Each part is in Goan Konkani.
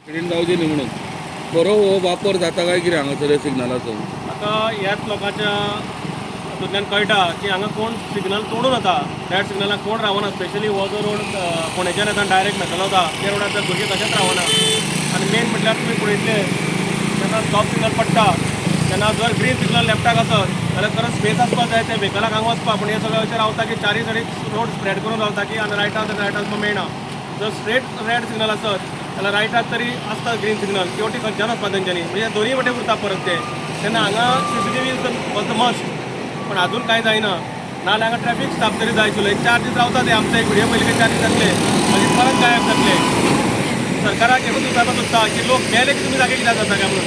एक्सिडेंट जावचे न्ही म्हणून बरो हो वापर जाता काय कितें हांगासर सिग्नलाचो? आतां ह्याच लोकांच्या हातूंतल्यान कळटा की हांगा कोण सिग्नल तोडून वता. रेड सिग्नलाक कोण रावना. स्पेशली हो जो रोड फोंडेच्यान येता, डायरेक्ट मेटला वता, त्या रोडार तर भुरगे कशेंच रावना. आनी मेन म्हटल्यार तुमी पळयतले, जेन्ना स्टॉप सिग्नल पडटा तेन्ना जर ग्रीन सिग्नल लेफ्टाक आसत जाल्यार खरंच स्पेस आसपाक जाय ते व्हेकलाक हांगा वचपाक. पूण हे सगळे अशें रावता की चारय सायडीक रोड स्प्रेड करून रावता की आनी रायटाक जाल्यार रायटाक वचपाक मेळना. जर स्ट्रेट रेड सिग्नल आसत जाल्यार रायटाक तरी आसता ग्रीन सिग्नल, तेवटी खंयच्यान वचपा तेंच्यांनी, म्हणजे दोनूय वटेन उरता परत ते. तेन्ना हांगा CCTV was the must, पण अजून कांय जायना. नाजाल्यार हांगा ट्रॅफिक स्टाफ तरी जाय आशिल्लो. एक 4 दीस रावता ते. आमचे एक व्हिडिओ पयले की 4 दीस जातले, मागीर परत गायब जातले. सरकाराक एकूच विचारपाक सोदता की लोक मेले की तुमी जागे कित्याक जाता काय म्हणून?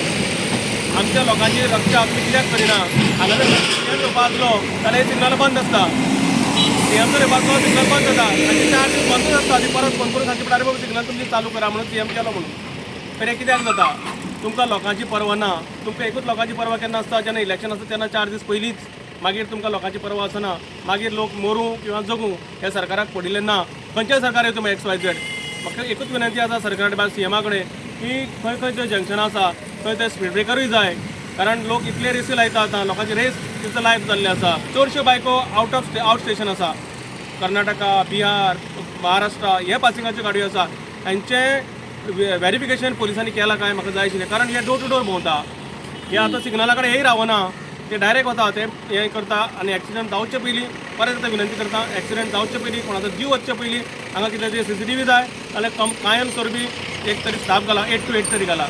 आमच्या लोकांची रक्षा तुमी कित्याक करिना? हांगा जर सीएम येवपा आसलो जाल्यार हे सिग्नल बंद आसता. सीएम जर येवपा आसलो, सिग्नल बंद जाता आनी 4 दीस बंदूच आसता. ती परत फोन करून सांगची पडटा, "अरे बाबा, सिग्नल तुमची चालू करा म्हणून सीएम केलो" म्हणून. तर हें कित्याक जाता? तुमकां लोकांची पर्वा ना. तुमकां एकूच लोकांची पर्वा केन्ना आसता? जेन्ना इलेक्शन आसता तेन्ना, 4 दीस पयलींच. मागीर तुमकां लोकांची पर्वा आसना. मागीर लोक मरूं किंवा जगूं हें सरकाराक पडिल्लें ना. खंयचें सरकार येवं तुमी, XYZ. म्हाका एकूच विनंती आसा सरकार, सीएमा कडेन की खंय खंय जे जंक्शनां आसा थंय ते स्पीड ब्रेकरूय जाय, कारण लोक इतले रेसी लायता आतां. लोकांची रेस is life जाल्लें आसा. चडश्यो बायको आउट ऑफ आउट स्टेशन आसा. कर्नाटका, बिहार, महाराष्ट्र हे पासिंगाच्यो गाडयो आसा. हांचें वेरिफिकेशन पोलिसांनी केलां काय म्हाका जाय आशिल्लें, कारण हे डोर टू डोर भोंवता हे. आतां सिग्नला कडेन हेय रावना, ते डायरेक्ट वता, ते हें करता आनी एक्सिडंट जावचे पयलीं, परत एकदां विनंती करता, एक्सिडंट जावचे पयलीं, कोणाचो जीव वचचे पयलीं हांगा कितें तरी सीसीटीव्ही जाय, जाल्यार कम कायम स्वरुपी एक तरी स्टाफ घाला, 8 टू 8 तरी घाला.